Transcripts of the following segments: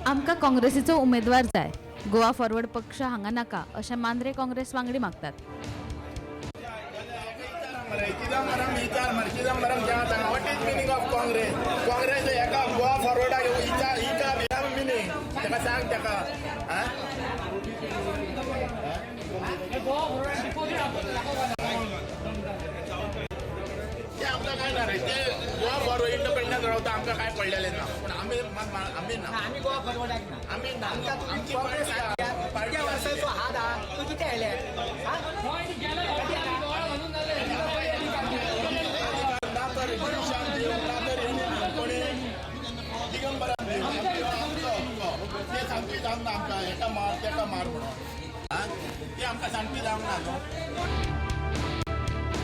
आमकां काँग्रेसीचो उमेदवार जाय, गोवा फॉरवर्ड पक्ष हांगा नाका अशें मांद्रे काँग्रेस वांगडी मागतात. चिदंबरम विचार मरे, चिदंबरम सांगा, what is meaning of Congress? Congress हेका गोवा फॉरवर्डाक विचार, हिका मिनींग तेका सांग तेका. आं, ते आमकां काय ना रे, ते गोवा फॉरवर्ड इंडिपेंडंट रावता, आमकां काय पडलेलें ना. पूण आमी आमी ना, आमी गोवा फॉरवर्डाक ना. आमी ना. आमची काँग्रेस पार्टी कितक्या वर्सांचो हात आहा, तूं कितें आयले? ना तर गिरीशान दिवं ना तर कोणी दिगंबरान दिवं, आमचो हक्क. ते सांगपी जावंक ना आमकां, हेका मार तेका मार म्हणून. आं, ते आमकां सांगपी जावंक ना न्हू.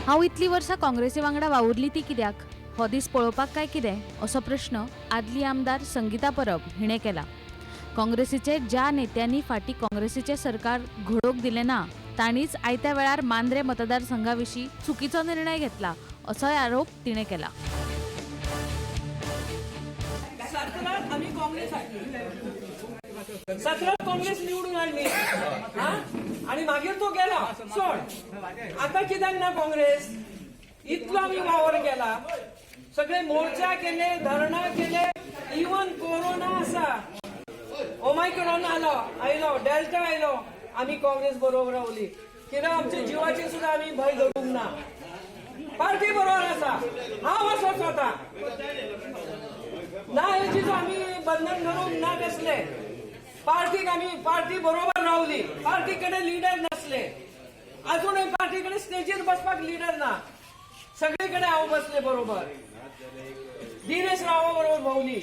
हांव इतलीं वर्सां काँग्रेसी वांगडा वावुरली ती कित्याक, हो दीस पळोवपाक काय कितें, असो प्रश्न आदली आमदार संगीता परब हिणें केला. काँग्रेसीचे ज्या नेत्यांनी फाटीं काँग्रेसीचें सरकार घडोवंक दिलें ना तांणीच आयत्या वेळार मांद्रे मतदारसंघा विशीं चुकीचो निर्णय घेतला असोय आरोप तिणें केला. 17त आमी काँग्रेस हाडली, 17त काँग्रेस निवडून हाडली. हा, आनी मागीर तो गेला सोड. आता कित्याक ना काँग्रेस? इतलो आमी वावर केला, सगळे मोर्चा केले, धरणां केले, इवन कोरोना आसा, ओमायक्रॉन आलो आयलो, डेल्टा आयलो, आमी काँग्रेस बरोबर रावली. कित्याक आमच्या जिवाचे सुद्धा आमी भंय धरूंक ना, पार्टी बरोबर आसा. हांव असो स्वता ना हेची आमी बंधन धरूंक ना कसले पार्टीक, आमी पार्टी बरोबर रावली. पार्टी कडेन लिडर नसले, अजूनय पार्टी कडेन स्टेजीर बसपाक लिडर ना. सगळीकडे हांव बसले बरोबर, दिनेश रावा बरोबर भोवली,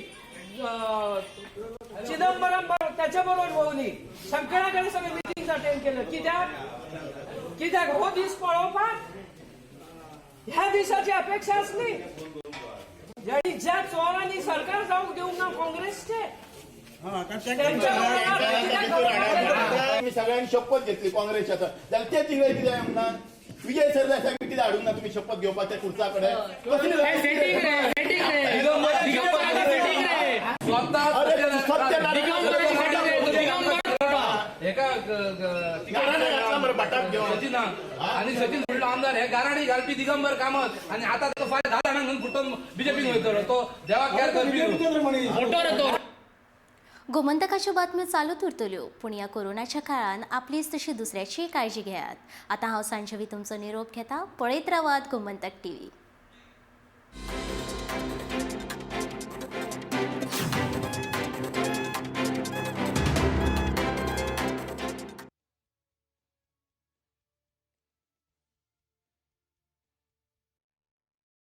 चिदंबरम बरोबर त्याच्या बरोबर भोवली, सगळ्याकडे सगळे मिटिंग अटेंड केलं. कित्याक? कित्याक हो दीस पळोवपाक? ह्या दिसाची अपेक्षा आसली. ज्या ज्या चोरांनी सरकार जावंक दिवंक ना काँग्रेसचे, त्यांच्या बरोबर कित्याक घडोवपाक? आमी सगळ्यांनी शपथ घेतली काँग्रेसच्या, जाल्यार ते तिगडे कित्याक येवंक ना? विजय सरदेसाय कित्याक हाडूंक ना तुमी शपथ घेवपाक त्या खुर्चा कडेन? कसली अरे सत्य घातला मरे भटाक घेवन. सचिन आणि सचिन फुडलो आमदार हे गाराणी घालपी दिगंबर कामत आणि आता तो फाल्यां 10 जाणांक घेवन फुटून बीजेपीन वयतलो, तो देवाक केर करपी न्हू. गोमंतकाच्यो बातम्यो चालूच उरतल्यो, पूण ह्या कोरोनाच्या काळान आपलीच तशी दुसऱ्याचीय काळजी घेयात. आतां हांव सांजवी तुमचो निरोप घेता. पळयत रावात गोमंतक टीव्ही.